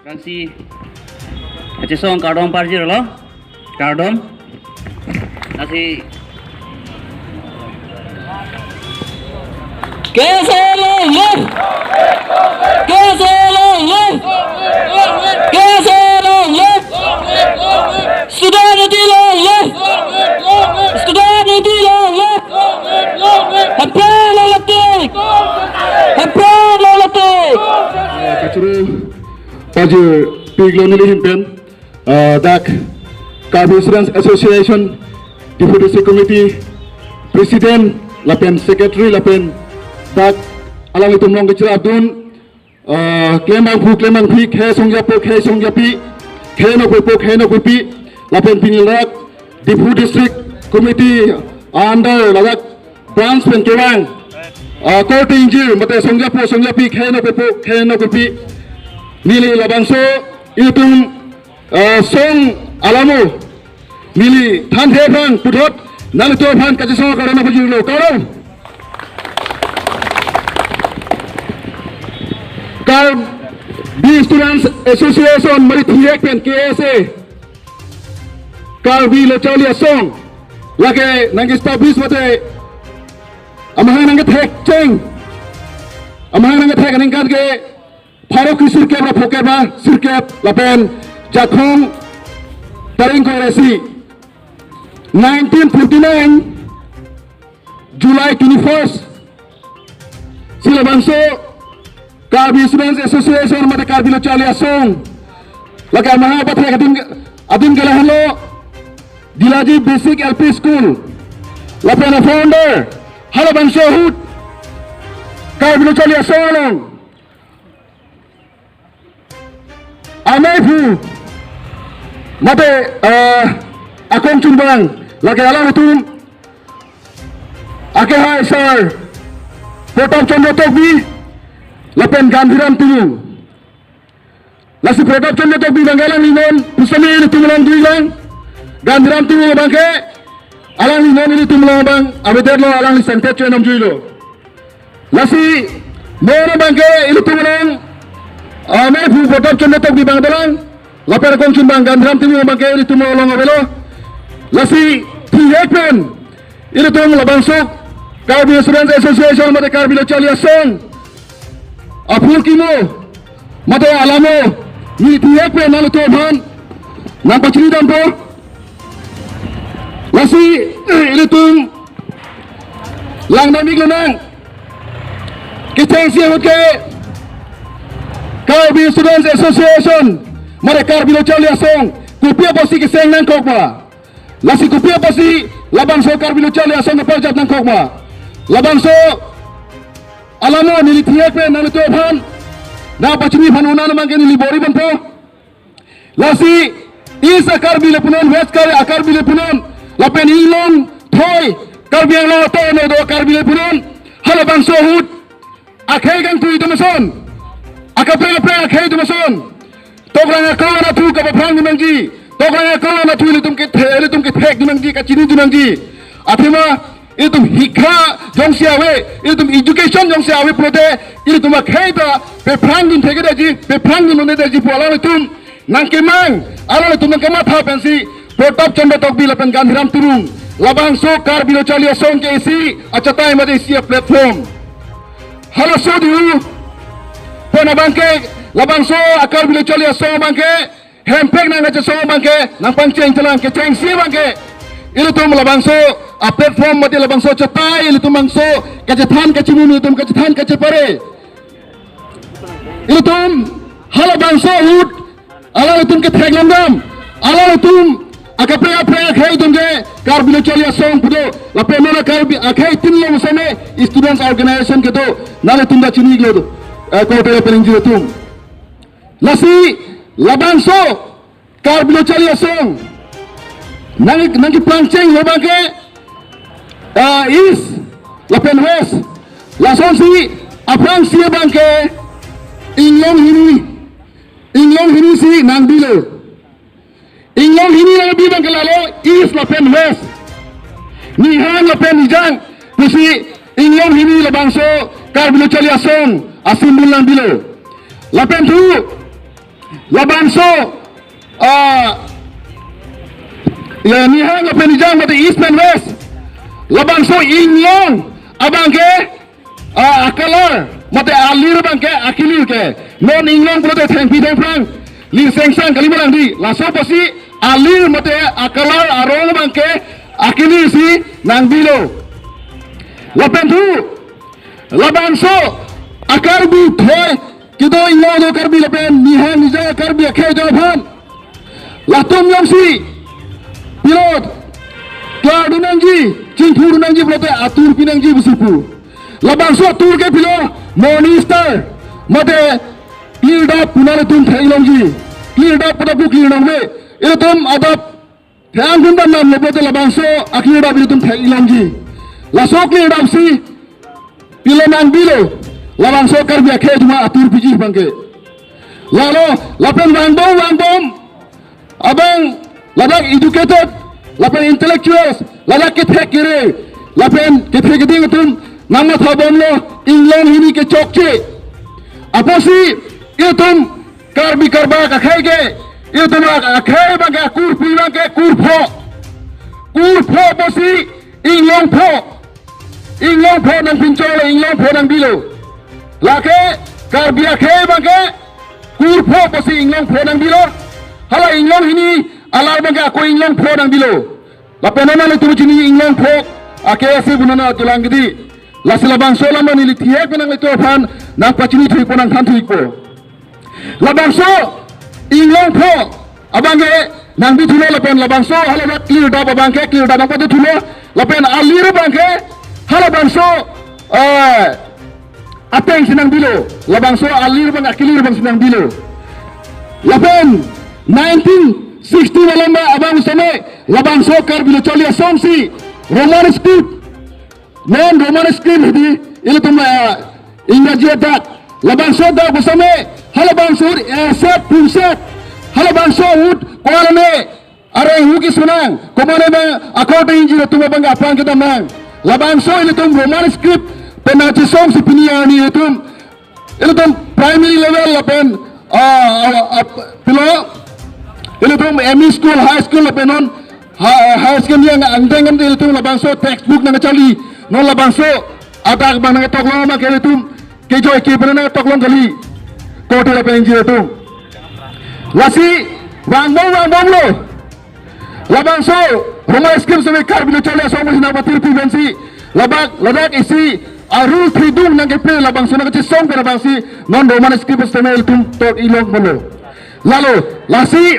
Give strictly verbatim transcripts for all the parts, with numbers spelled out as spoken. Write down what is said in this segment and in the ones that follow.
Aphrangsi kachesong kardom parjirlo. Kardom. Lasi K S A long live! K S A long live! K S A long live! Student unity long live! Student unity long live! Hemprek long live tik! Hemprek long live tik! Kachuru pajir piglo neli ahin pen, ah, dak Karbi Students Association Diphu District Committee President lapen Secretary lapen dak alanglitum along kacharapdun, ah, klembangphu klembangphi, khei songjapo khei songjapi, khei nokpepo khei nokpepi, lapen pini dak Diphu District Committee under ladak branch pen kevang, ah, korte ingjir mate songjapo songjapi, khei nokpepo khei nokpepi, neli labangso itum, ah, song alamo neli thanthe aphrang puthot nanglitum aphan kachesong kardom pajirlo, kardom. Karbi Students Association mari thihek pen K S A, Karbi Lo Charli Asong, lake nangke-establish mate amahang nangkethek cheng, amahang nangkethek aningkan ke pharo kre sirkep ra phokep ra sirkep lapen Jakhong tarik ingkoi ra isi, nineteen forty-nine July twenty-first. Si labangso Karbi Students Association mate Karbi Lo Charli Asong lake amahang pathek adim, adim ke lahenlo Dilaji Basic L P School. Lapen a-founder halabangso ahut Karbi Lo Charli Asong along ameiphu mate, eh, akongchunbang lake alanglitum akehai sar Pratap Chandra Tokbi lapen Gandhiram Timung. Lasi Pratap Chandra Tokbi abangke alangli non pusitame ilitum along dolang. Gandhiram Timung abangke alangli non ilitum along abang avedetlo, alangli sangtet cho-en damjuilo. Lasi non abangke ilitum along, ah, ameiphu Pratap Chandra Tokbi abang dolang, lapen akongchunbang Gandhiram Timung abangke ilitum along avelo. Lasi thihek pen ilitum labangso Karbi Students Association mate Karbi Lo Charli Asong aphu kimo mate alamo neli thihek pen nanglitum aphan nangpachini dampo. Lasi ilitum langdam-ik lonang. Kechengsi ahut ke Karbi Students Association mate Karbi Lo Charli Asong kopi apotsi keseng nangkok ma? Lasi kopi apotsi labangso Karbi Lo Charli Asong keparjap nangkok ma? Labangso alamo neli thihek pen nanglitum aphan nangpachini aphan unan abangke neli bor-i ponpo. Lasi East a-Karbi le punon, West Kar-, a-Karbi le punon, lapen Inglong thoi Karbi Anglong atono do a-Karbi le punon. Halabangso ahut akhei kangtui atum ason, akaprek kaprek akhei atum ason, tokrang akrong anatthu kapaphrang dun nangji, tokrang akrong anatthu ilitum kethe-, ilitum kethek dun nangji, kachini dun nangji. Athema ilitum hikha jongsi ave, ilitum education jongsi ave pulote, ilitum akhei ta paphrang dun thekthedetji, paphrang dun un-edetji pu alanglitum nangkemang, alanglitum nangkematha pensi Pratap Chandra Tokbi lapen Gandhiram Timung labangso Karbi Lo Charli Asong ke isi achatai mate isi a-platform. Halaso diu pen abangke labangso a-Karbi Lo Charli Asong abangke hemprek nangkachesong abangke nangpangcheng chelang, kechengsi abangke ilitum labangso a-platform mate labangso achatai ilitum bangso kachethan kachimum, ilitum kachethan kachepare. Ilitum halabangso ahut alanglitum kethek langdam, alanglitum akaprek kaprek akhei atum ke Karbi Lo Charli Asong pu do, lapen non a-Karbi akhei tin lo seme students organization kedo, nanglitum ta chini-iklo do, eh, korte lapen ingjir atum. Lasi labangso Karbi Lo Charli Asong nang, nangkepangchenglo abangke, ah, East lapen West, lasonsi aphrangsi abangke Inglong hini, Inglong hini si nangbilo. Inglong hini nangbi abangke lalo East lapen West, Nihang lapen Nijang pusi Inglong hini labangso Karbi Lo Charli Asong a-symbol nangbilo. Lapen thu Labangso, ah, ya, Nihang lapen Ijang mate East pen West. Labangso inglong abangke, ah, acolor mate alir abangke akilir ke. Non inglong pulote thengpi thengphrang, lir sengsang kali mo lang di. Laso apotsi alir mate acolor arong abangke akilir si nangbilo. Lapen thu, labangso a-Karbi thoi kedo inglong do Karbi lapen Nihang Ijang Karbi akhei do aphan, latum jongsi pilot klar dun nangji, chingthur dun nangji pulote atur pi nangji pusi pu. Labangso atur ke pilo, Morning Star mate klirdap pu nanglitum thek longji. Klirdap pu ta pu klir nangve. Ilitum adap thek-ang kun dam nam le pulote labangso aklirdap ilitum thek longji. Laso aklirdap si pilo nangbilo, labangso Karbi akhei atum atur piji abangke. Lalo, lapen vangbom vangbom abang, ladak educated, lapen intellectuals, ladak kethek kere, lapen kethek keding atum nangmatha bomlo, inglong hini kechokche. Apotsi itum Karbi Karbak akhei ke, itum akhei abangke kurpi abangke kurpho. Kurpho apotsi inglongpho. Inglongpho nangpinchong le inglongpho nangbilo. Lake Karbi akhei abangke kurpho apotsi inglongpho nangbilo. Hala inglong hini alar abangke ako inglongpho nangbilo. Lapen non nanglitum chini inglongpho ake ase pu non nangkelang kedi. Lasi labangso alam neli thihek pen nanglitum aphan nangpachini thupo, nangthan thupo. Labangso inglongpho abangke nangbi thulo lapen labangso hala klirdap abangke klirdap nangpadu thulo lapen alir abangke halabangso, eh, ateng si nangbilo, labangso alir abang akilir abang si nangbilo. Lapen nineteen sixty malom abang seme labangso Karbi Lo Charli Asong si Roman script, non Roman script hedi ilitum, eh, Ingraji adak, labangso adak bosame halabangso ahut eset phungset, halabangso ahut ko-an ne areng hu keso nang, komat ne abang according ji atum abang aphan kedam nang. Labangso ilitum Roman script pen nangchesong si pini arni ilitum, ilitum primary level lapen, ah, ah, ah, pilo, ilitum M E school, high school lapen non ha-, higher secondary angdeng kan ilitum labangso textbook nangcharli, non labangso adak abang nangtoklong ma ke ilitum kejoi ke pen nangtoklong kali. Kote lapen ingjir atum. Lasi vangbom vangbomlo. Labangso Roman script seme Karbi Lo Charli Asong si nangpatir pi pensi labang ladak isi arul thridung nangkepe labangso nangkachesong pen abangsi non Roman script seme ilitum tok ilong molo. Lalo, lasi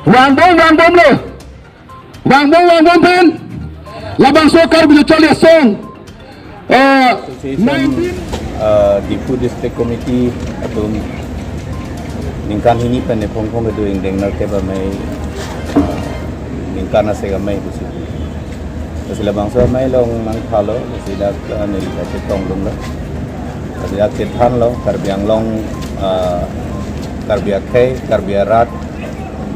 vangbom vangbomlo. Vangbom vangbom pen labangso Karbi Lo Charli Asong, eh, Association, nineteen, eh, Diphu District Committee atum ningkan hini pen ne phongphong kedo ingdeng nerkep amei, eh, ningkan asek amei pusi. Lasi labangso amei along nangthalo, lasi dak, eh, neli kachetong dunlo. Lasi dak chethanlo, Karbi Anglong, eh, Karbi akhei, Karbi arat,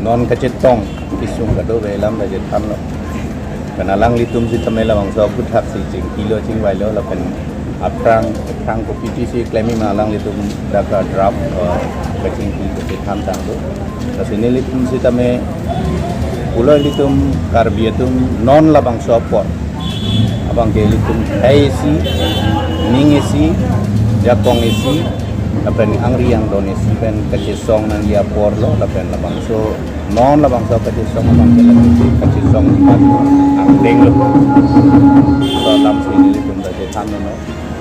non kachetong kesung kadokave alam ta chethanlo. Pen alanglitum sitame labangso aphuthak si chingkilo chingvailo lapen aphrang aphrang kopi si klem ma alanglitum dak draft, eh, kachingki kachethan tanglo. Lasi nelitum sitame pulo ilitum Karbi atum non labangso apor abangke ilitum khei isi, ning isi, jakong isi, lapen angri angdon isi pen kachesong nangji aporlo lapen labangso non labangso kachesong abangke labangso kachesong mat angdenglo. So lam si nelitum ta chethanlo.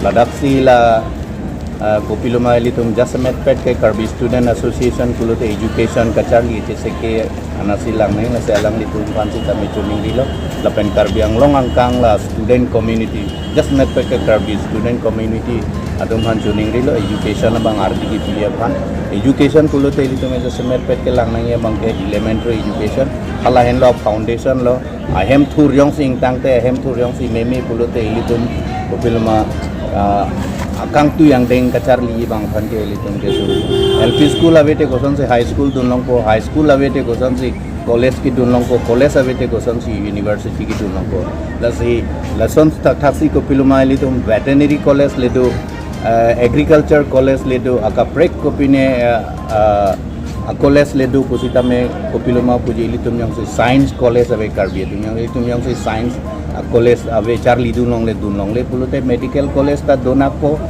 Ladak si la, ah, kopiloma ilitum jasemet pet ke Karbi Student Association pulote education kacharli cheseke anasi lang neng, lasi alanglitum aphan sitame choningrilo. Lapen Karbi Anglong angkang la student community, jasemet pet ke Karbi student community atum aphan choningrilo, education abang ardi kepili aphan. Education pulote ilitum jasemet pet ke lang nangji abangke elementary education, hala henlo foundation lo. Ahem thur jongsi ingtangte, ahem thur jongsi meme pulote ilitum kopiloma, ah, akangtui angdeng kacharli abang aphan ke ilitum keso. L P school avete kosonsi high school dunlongpo, high school avete kosonsi college kedunlongpo, college avete kosonsi university kedunlongpo. Lasi lason thakthaksi kopiloma ilitum veterinary college le do, eh, agriculture college le do, akaprek kopine, eh, eh, A college le do pusitame kopiloma puji ilitum jongsi science college ave Karbi atum jong ilitum jongsi science a college ave charlidun longle dun longle pulote medical college ta do nangkok,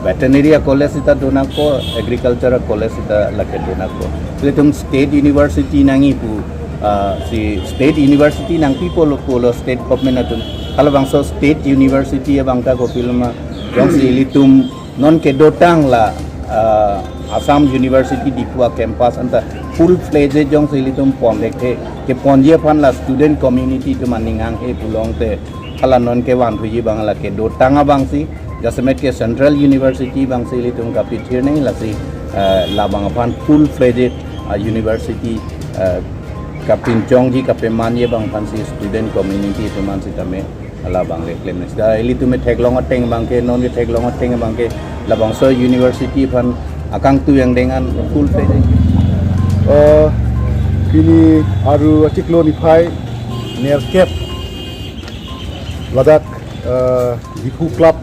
veterinary a college ta do nangkok, agriculture a college ta lake do nangkok. Ilitum state university nangji pu, ah, si state university nangpi pulo pulo state government atum. Halabangso state university abang ta kopiloma jongsi ilitum non kedotang la, ah, Assam University Diphu a campus anta full fledged jongsi ilitum pon thekthe, keponji aphan la student community atum aning hanghe pulote hala non kevan thuji abang la kedotang abangsi jasemet ke Central University abangsi ilitum kapithir nangji lasi, ah, labang aphan full fledged, ah, university, ah, kapinchongji kapemanji abang aphansi student community atum an sitame labang le klem. Da ilitum theklong ateng abang ke, non ketheklong ateng abang ke labangso university aphan akangtui angdeng an full fledged. Eh, pini Aru achiklo niphai nerkep ladak, eh, Diphu Club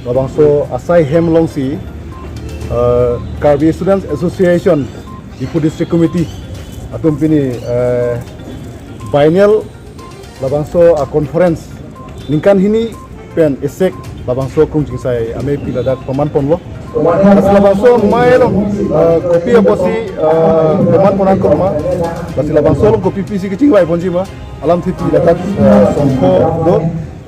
labangso asai hem alongsi, eh, Karbi Students Association Diphu District Committee atum pini, eh, biennial labangso a conference ningkan hini pen esek labangso Krungchingsai amepi ladak paman ponlo. Lasi labangso amei along, eh, kopi apotsi, eh, paman pon nangkok ma. Lasi labangso along kopi pisi kachingvai ponji ma. Alamthe pi ladak, eh, son pho do.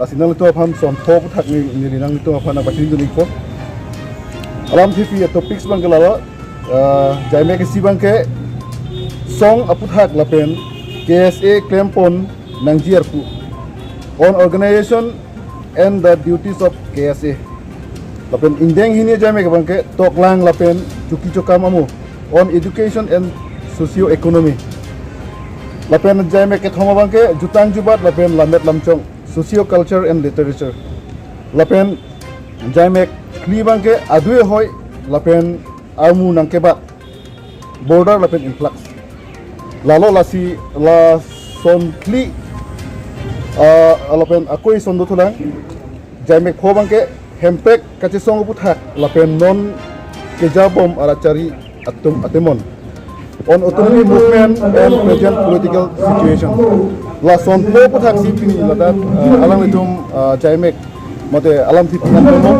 Lasi nanglitum aphan son pho aputhak ne, neli nanglitum aphan nangpachini dun-ikpo. Alamthe pi a topics abang ke lalo, eh, jaimek isi abang ke song aputhak lapen K S A klem pon nangji arpu on organization and the duties of K S A. Lapen ingdeng hini jaimek abang ke toklang lapen chuki chokam amo on education and socio economy. Lapen jaimek kethom abang ke jutang jubat lapen lammet lamchong, socio culture and literature. Lapen jaimek phli abang ke adui ahoi lapen armu nangkebat, border lapen influx. Lalo lasi la son phli, ah, lapen akoi son dothulang. Jaimek pho abang ke hemprek kachesong aputhak lapen non kejabom arat chari atum atemon on autonomy movement and present political situation. La son pho aputhak si pini ladak, ah, alanglitum, ah, jaimek mate alamthe pi nangkokmo.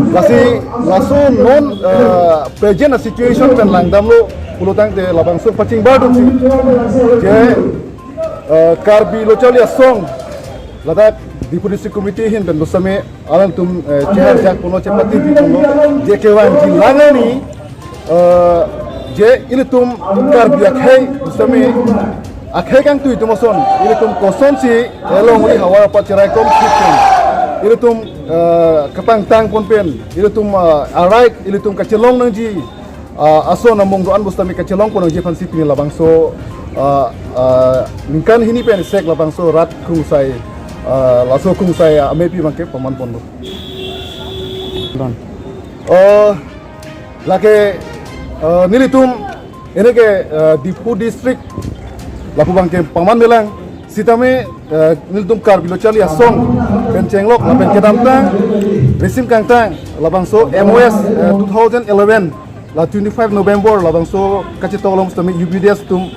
Lasi laso non, eh, present a situation pen langdamlo pulotangte labangso pachingbar dunsi je, eh, Karbi Lo Charli Asong ladak Diphu District Committee ahin pen pusitame alanglitum, eh, cheharjak ponlo, chepatiji ponlo, je kevangji lang arni, eh, je ilitum Karbi akhei pusitame akhei kangtui atum ason ilitum kosonsi elongri havar apat cheraikom thipin ilitum, eh, kapangtang ponpen ilitum, eh, a right ilitum kachelong nangji, eh, ason among do-an pusitame kachelong pon nangji aphansi pini labangso, eh, eh, ningkan hini pen esek labangso rat Krungsai, eh, laso Krungsai amepi abang ke paman ponlo. Don. Eh, lake, eh, nelitum, ini ke, eh, Diphu District lapu abang ke paman melang sitame, eh, nelitum Karbi Lo Charli Asong pen chenglok lapen kedamtang risim kangtang labangso M O S, eh, two thousand eleven la twenty-five November labangso kachetok along sitame U B D S atum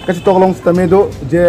kachetok along sitame do je